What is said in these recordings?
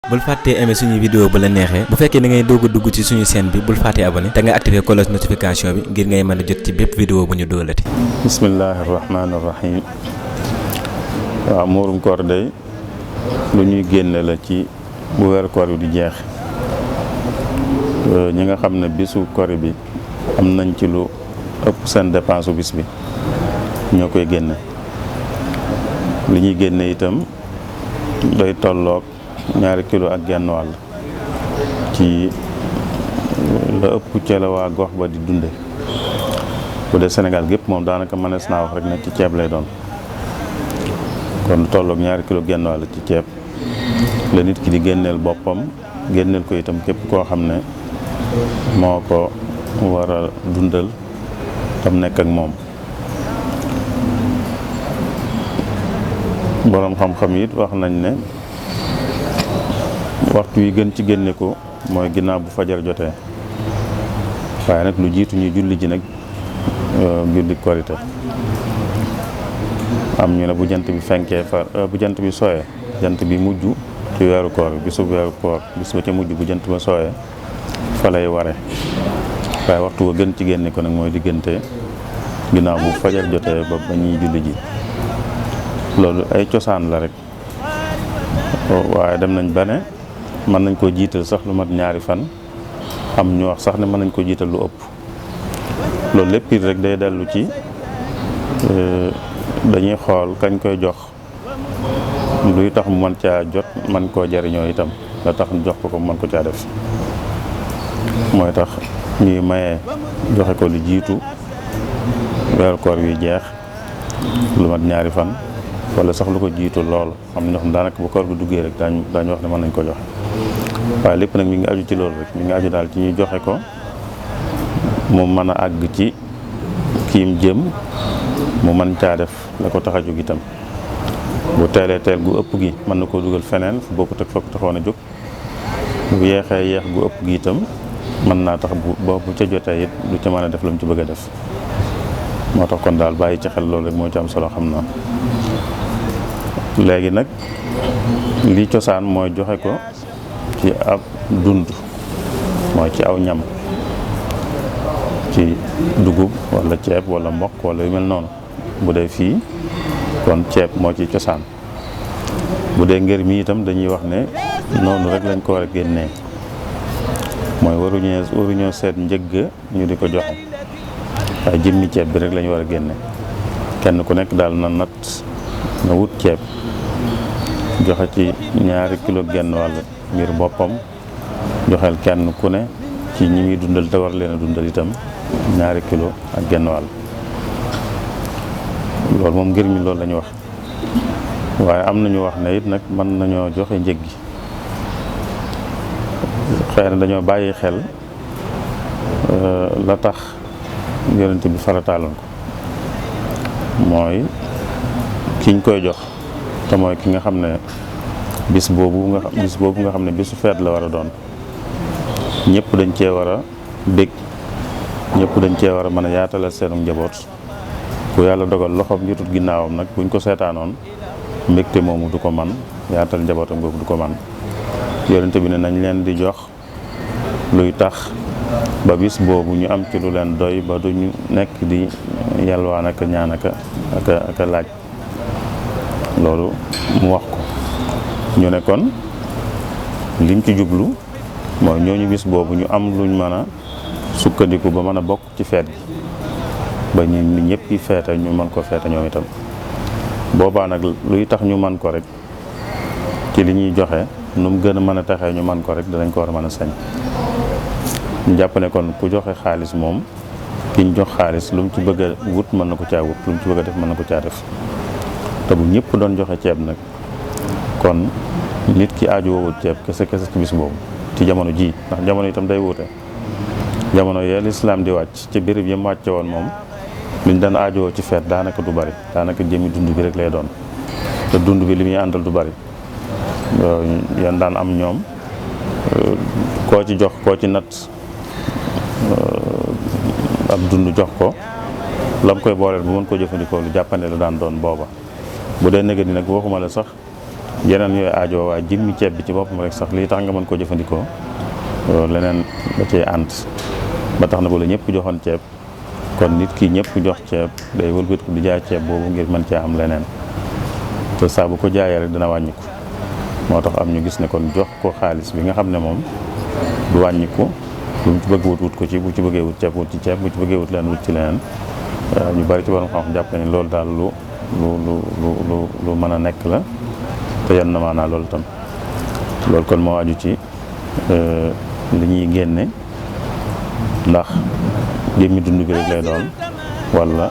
bul fàttee aimer suñu vidéo bu la neexee bu fekkee da ngay doog a dugg ci suñu chaîne bi bul fàttee abonné te nga activer cloche notification bi ngir ngay mën a jot ci bépp vidéo bu ñu doolati. bismillahi rahmaani rahim. waaw muurum koor day lu ñuy génne la ci bu weeru koor bi di jeex. ñi nga xam ne bisu koor bi am nañ ci lu ëpp seen dépense bis bi ñoo koy génne. li ñuy génne itam day tolloog 2 kilo ak genn wàll ci la ëpp ci la waa gox ba di dunde. bu dee Sénégal gépp moom daanaka mënees naa wax rek ne ci ceeb lay doon, kon tolloog 2 kilo genn wàll ci ceeb la nit ki di génneel boppam, génneel ko itam képp koo xam ne moo ko war a dundal tam nekk ak moom. boroom xam-xam yi wax nañ ne waxtu wi gën ci génne ko mooy ginnaaw bu fajar jotee, waaye nag lu jiitu ñu julli ji nag julli korite. am ñu ne bu jant bi fenkee bu jant bi sooyee, jant bi mujj ci weeru koor bisu weeru koor bis ba ca mujj bu jant ba sooyee fa lay ware, waaye waxtu wa gën ci génne ko nag mooy diggante ginnaaw bu fajar jotee ba ñuy julli ji. loolu ay cosaan la rek, waaye dem nañ ba ne mën nañ koo jiital sax lu mat 2 fan, am ñu wax sax ne mën nañ ko jiital lu ëpp. loolu lépp it rek day dellu ci dañuy xool kañ koy jox luy tax mu mën caa jot man koo jariñoo itam, la tax jox ko mën ko caa def. mooy tax ñuy maye joxe ko lu jiitu weeru koor wi jeex lu mat 2 fan wala sax lu ko jiitu lool. am na ñoo xam daanaka bu koor bi duggee rek daañu wax ne mën nañ ko joxe, waaye lépp nag mi ngi aju ci loolu rek, mi ngi aju daal ci ñuy joxe ko mu mën a àgg ci kiim jëm, mu mën caa def la ko tax a jóg itam. bu teelee teel gu ëpp gi mën na koo dugal feneen fu bokkut ak fa ko taxoon a jóg. bu yeexee yeex gu ëpp gi itam mën naa tax bu ca jotee it du ca mën a def lu mu ci bëgg a def. moo tax kon daal bàyyi ci xel loolu rek moo ci am solo xam naa. léegi nag li cosaan mooy joxe ko ci ab dund, mooy ci aw ñam, ci dugub wala ceeb wala mboq wala yu mel noonu. bu dee fii kon ceeb moo ci cosaan. bu dee ngër mi itam dañuy wax ne noonu rek lañ ko war a génnee, mooy waruñoo seet njëgg ñu di ko joxe, waaye jëmmi ceeb bi rek lañu war a génne. kenn ku nekk daal na nat na wut ceeb joxe ci 2 kilo genn wàll ngir boppam, joxeel kenn ku ne ci ñi muy dundal te war leen a dundal itam 2 kilo ak genn wàll. loolu moom ngir mi loolu la ñu wax, waaye am nañu wax ne it nag mën nañoo joxe njëg gi. xëy na dañoo bàyyi xel la tax yonent bi farataaloon ko, mooy kiñ koy jox te mooy ki nga xam ne bis boobu nga xam ne bisu feet la war a doon. ñëpp dañ cee war a bég, ñëpp dañ cee war a mën a yaatalal seenu njaboot. ku yàlla dogal loxoom jotut ginnaawam nag buñ ko seetaanoon mbégte moomu du ko man, yaatal njabootam googu du ko man. yonent bi ne nañ leen di jox luy tax ba bis boobu ñu am ci lu leen doy ba duñu nekk di yalwaan ak ñaan ak laaj. loolu mu wax ko. ñu ne kon lim ci jublu mooy ñooñu bis boobu ñu am luñ mën a sukkandiku ba mën a bokk ci feet gi, ba ñu ñëpp yi feete ñu mën ko feete ñoom itam. boobaa nag luy tax ñu man ko rek ci li ñuy joxe, nu mu gën a mën a taxee ñu man ko rek danañ ko war a mën a sañ. ñu jàpp ne kon ku joxe xaalis moom, ki ñu jox xaalis lu mu ci bëgg a wut mën na ko caa wut, lu mu ci bëgg a def mën na ko caa def. te bu ñëpp doon joxe ceeb nag kon nit ki aaju woowut ceeb kese ci bis boobu ci jamono ji, ndax jamono itam day wuute. jamono yee lislaam di wàcc ci béréb yi mu wàcce woon moom liñ daan aajowoo ci feet daanaka du bari, daanaka jëmi dund bi rek lay doon, te dund bi li muy àndal du bari. yan daan am ñoom koo ci jox, koo ci nat ab dund jox ko, lam koy booleel bu mën ko jëfandikoo lu jàppande la daan doon booba. bu dee néega ni nag waxuma la sax yeneen yooyu aajo waaye jëmmi ceeb bi ci boppam rek sax lii tax nga mën koo jëfandikoo leneen da cee ànd ba tax na bu la ñëpp joxoon ceeb kon nit ki ñëpp jox ceeb day wëlbatiku di jaay ceeb boobu ngir mën cee am leneen te saa bu ko jaayee rek dina wàññiku moo tax am ñu gis ne kon jox ko xaalis bi nga xam ne moom du wàññiku lu mu ci bëgg wut ko ci bu ci bëggee wut ceeb wut ci ceeb bu ci bëggee wut leen wut ci leneen ñu bari ci borom xam jàpp nañ loolu daal lu mën a nekk la te yan na maanaa loolu tam loolu kon moo aju ci li ñuy génne ndax jëmmi dund gi rek lay doon wala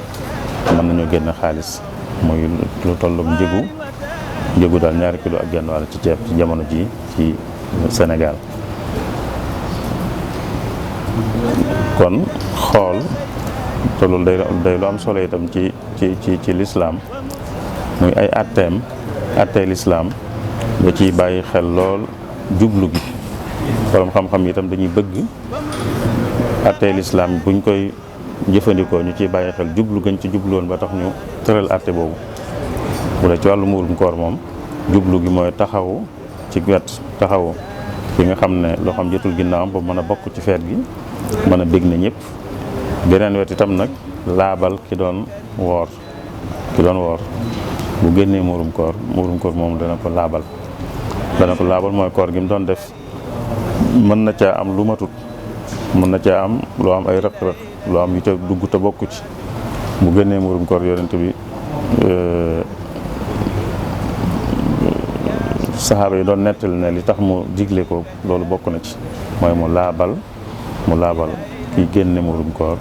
mën nañoo génne xaalis muy lu tollook njëgu daal 2 kilo ak genn wàll ci ceeb ci jamono ji ci Sénégal kon xool te loolu day lu am solo itam ci lislaam muy ay attey lislaam nga ciy bàyyi xel lool jublu gi borom xam-xam itam dañuy bëgg attey lislaam buñ koy jëfandikoo ñu ciy bàyyi xel jublu gën ci jubluwoon ba tax ñu tëral atte boobu bu dee ci wàllu muurum koor moom jublu gi mooy taxawu ci wet taxawu ki nga xam ne loo xam jotul ginnaawam ba mën a bokk ci feet gi mën a bég na ñëpp beneen wet itam nag laabal ki doon woor bu génnee muurum koor moom dana ko laabal mooy koor gi mu doon def mën na caa am lu matut mën na caa am loo am ay rëq-rëq loo am yu te dugg te bokku ci bu génnee muurum koor yonent bi saxaaba yi doon nettali ne li tax mu digle ko loolu bokk na ci mooy mu laabal kiy génne muurum koor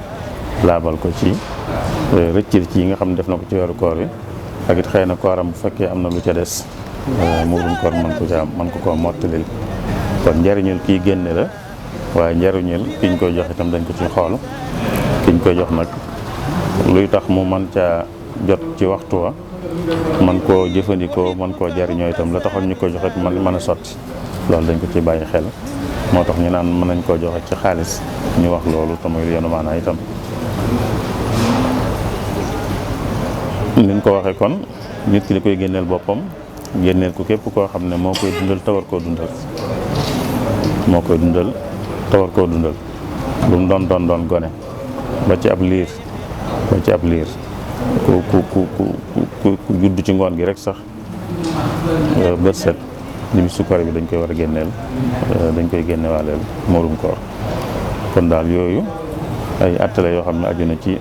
laabal ko ci rëccir ci yi nga xam ne def na ko ci weeru koor yi ak it xëy na kooram bu fekkee am na lu ca des muurum koor mën ko koo mottalil kon njariñul kiy génne la waaye njariñul ki ñu koy jox itam dañ ko ci xool ki ñu koy jox nag luy tax mu mën caa jot ci waxtu wa man koo jëfandikoo man koo jariñoo itam la taxoon ñu koy joxe mën a sotti loolu dañ ko ci bàyyi xel moo tax ñu naan mën nañ koo joxe ci xaalis ñu wax loolu te muy yenu maanaa itam niñ ko waxee kon nit ki da koy génneel boppam génneel ko képp koo xam ne moo koy dundal tawar koo dundal lu mu doon gone ba ci ab liir ku judd ci ngoon gi rek sax bët set li bi sukkar bi dañ koy war a génneel dañ koy génnewaaleel muurum koor kon daal yooyu ay attale yoo xam ne aju na ci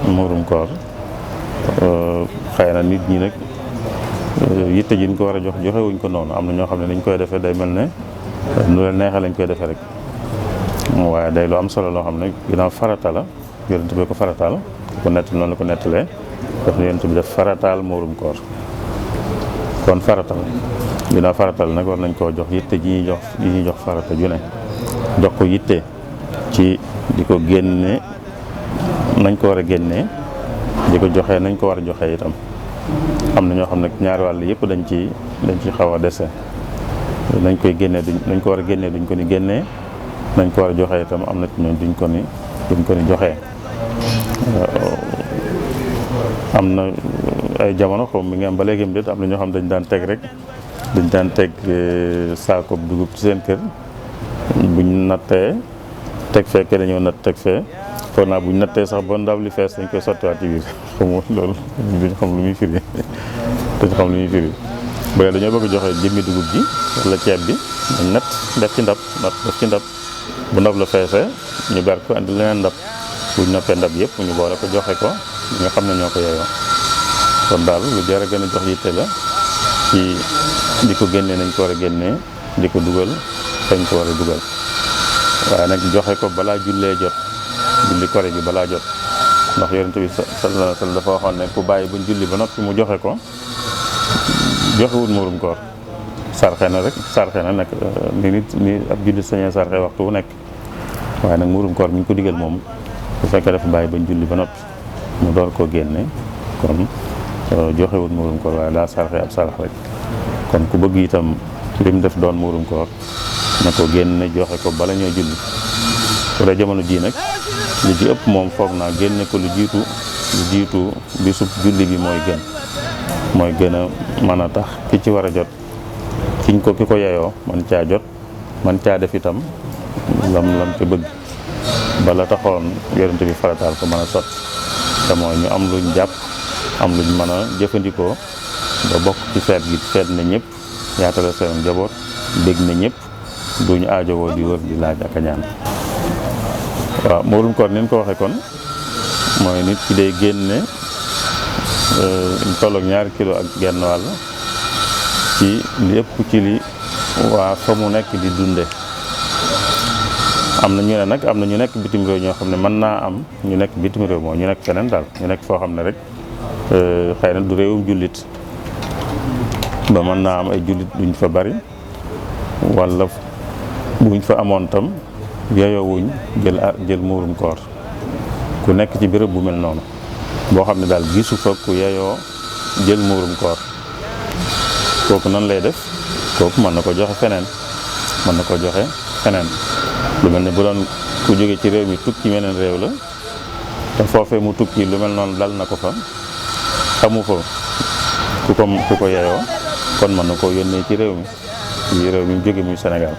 muurum koor xëy na nit ñi nag yitte ji ñu ko war a joxewuñ ko noonu am na ñoo xam ne dañ koy defee day mel ne nu leen neexee lañ koy defee rek waaye day lu am solo loo xam ne ginnaaw farata la yonent bi ko farataal ko nett noonu la ko nettalee daf ne yonent bi def farataal muurum koor kon faratal ginnaaw faratal nag war nañ koo jox yitte ji ñuy jox farata ju ne jox ko yitte ci di ko génne nañ ko war a génnee di ko joxee nañ ko war a joxee itam am na ñoo xam ne ñaari wàll yëpp dañ ci xaw a dese nañ koy génnee nañ ko war a génnee duñ ko ni génnee nañ ko war a joxee itam am na ci ñoom duñ ko ni joxee am na ay jamono xaw mi ngi am ba léegi mu déet am na ñoo xam dañ daan teg saako dugub ci seen kër buñ nattee teg fee ke dañoo natt teg fee foog naa buñ nattee sax ba ndaw li fees dañ koy sottiwaat ci biir xamu loolu duñ xam lu muy firi bu dee dañoo bëgg a joxe jëmmi dugub ji wala ceeb bi dañ natt def ci ndab bu ndab la feesee ñu ber ko andi leneen ndab buñ noppee ndab yëpp ñu boole ko joxe ko ñi nga xam ne ñoo ko yeyoo kon daal lu jar a gën a jox yitte la ci di ko génnee nañ ko war a génnee di ko dugal fañ ko war a dugal waaye nag joxe ko balaa jullee jot julli kore gi balaa jot ndax yonent bi sallallahu alayhi wa sallam dafa waxoon ne ku bàyyi buñ julli ba noppi mu joxe ko joxewul muurum koor sarxe na nag ni ab julli sañee sarxe waxtu wu nekk waaye nag muurum koor mi ñu ko digal moom bu fekkee dafa bàyyi bañ julli ba noppi mu door koo génne kon joxewul muurum koor waaye daa sarxe ab sarax rek kon ku bëgg itam li mu def doon muurum koor na ko génne joxe ko bala ñoo julli su dee jamono ji nag li ci ëpp moom foog naa génne ko lu jiitu bisub julli bi mooy gën a mën a tax ki ci war a jot ki ko yeyoo man caa jot man caa def itam lam ci bëgg bala taxoon yonent bi farataal ko mën a sotti te mooy ñu am luñ jàpp am luñ mën a jëfandikoo ba bokk ci feet gi feet na ñëpp yaatale seen njaboot bég na ñëpp duñu aajowoo di wër di laaj ak a ñaan. waaw muurum koor ni ñu ko waxee kon mooy nit ki day génne tolloog 2 kilo ak genn wàll ci li ëpp ci li waa fa mu nekk di dunde am na ñu ne nag am na ñu nekk bitim réew ñoo xam ne mën naa am ñu nekk bitim réew moo ñu nekk feneen daal ñu nekk foo xam ne rek xëy na du réewum jullit ba mën naa am ay jullit duñ fa bari wala buñ fa amoon tam yeyowuñ jël muurum koor ku nekk ci béréb bu mel noonu boo xam ne daal gisu fa ku yeyoo jël muurum koor kooku nan lay def kooku mën na ko joxe feneen lu mel ne bu doon ku jóge ci réew mi tukki meneen réew la te foofee mu tukki lu mel noonu dal na ko fa xamu fa ku ko yeyoo kon mën na koo yónnee ci réew mi mu jóge muy Sénégal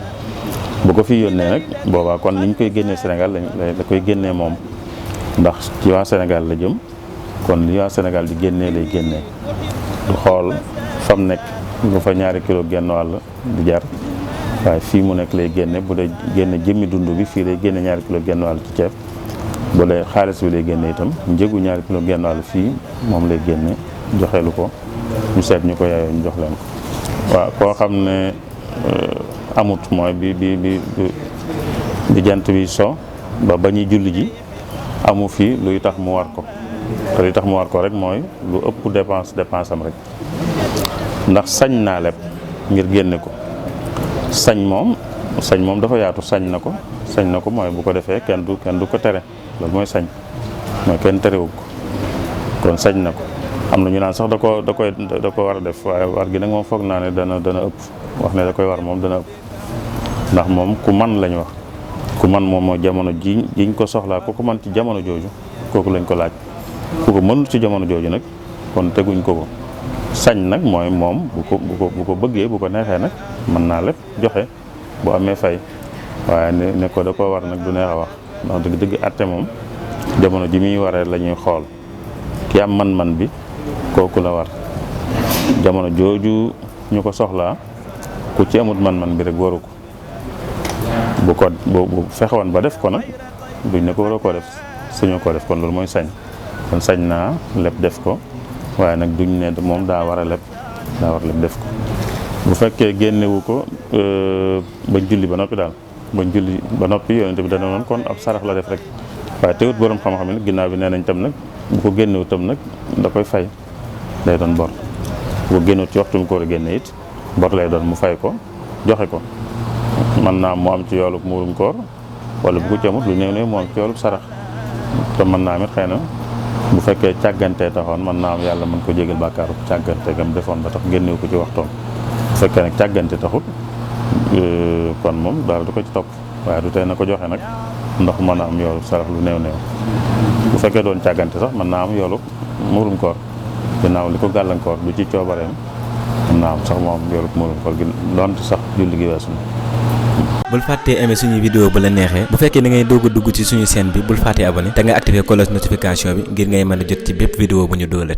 bu ko fi yónnee nag boobaa kon niñ koy génnee Sénégal la koy génnee moom ndax ci waa Sénégal la jëm kon li waa Sénégal di génnee lay génnee du xool fam nekk nga fa 2 kilo genn wàll di jar waaye fii mu nekk lay génne bu dee génne jëmmi dund bi fii lay génne 2 kilo genn wàll ci ceeb bu dee xaalis bi lay génne itam njëgu 2 kilo genn wàll fii moom lay génne joxeelu ko ñu seet ñu ko yaayoo ñu jox leen ko. waaw koo xam ne amut mooy bi jant bi so ba ñuy julli ji amu fi luy tax mu war ko te luy tax mu war ko rek mooy lu ëpp dépense am rek ndax sañ naa leb ngir génne ko sañ moom dafa yaatu sañ na ko mooy bu ko defee kenn du ko tere loolu mooy sañ mooy kenn terewu ko kon sañ na ko am na ñu naan sax da ko war a def waaye war gi nag moom foog naa ne dana ëpp wax ne da koy war moom dana ëpp ndax moom ku man lañ wax ku man moom moo jamono jiñ ko soxlaa ku ko man ci jamono jooju kooku lañ ko laaj ku ko mënul ci jamono jooju nag kon teguñ ko sañ nag mooy moom bu ko bëggee bu ko neexee nag mën naa lépp joxe bu amee fay waaye ne ko da ko war nag du neex a wax ndax dëgg atte moom jamono ji muy waree la ñuy xool ki am man-man bi kooku la war jamono jooju ñu ko soxlaa ku ci amut man-man bi rek waru ko bu fexewoon ba def ko nag duñ ne ko war a koo def suñu ko def kon loolu mooy sañ kon sañ naa lépp def ko waaye nag duñ ne moom daa war a lépp def ko bu fekkee génnewu ko bañ julli ba noppi yonent bi dana noonu kon ab sarax la def rek waaye teewut borom xam-xam ne ginnaaw bi nee nañ tam nag bu ko génnewu tam nag da koy fay day doon bor bu ko génnewut ci waxtu mu ko war a génne it bor lay doon mu fay ko joxe ko mën naa mu am ci yoolub muurum koor wala bu ko ci amut lu néew mu am ci yoolub sarax te mën naa amit xëy na bu fekkee càggantee taxoon mën naa am yàlla mën ko jégal bàkkaaru càggante gam defoon ba tax génnewu ko ci waxtoom bu fekkee nag càggante taxut kon moom daal du ko ci topp waaye du tey na ko joxe nag ndax mën a am yoolub sarax lu néew bu fekkee doon càggante sax mën naa am yoolub muurum koor ginnaaw li ko gàllankoor du ci coobareem mën naa am sax moo am yoolub muurum koor gi donte sax julli gi weesu na. bul fàttee aimé suñu vidéo bu la neexee bu fekkee da ngay doog a dugg ci suñu chaîne bi bul fàttee abonné te nga activé cloche notification bi ngir ngay mën a jot ci bépp vidéo bu ñu dóolati.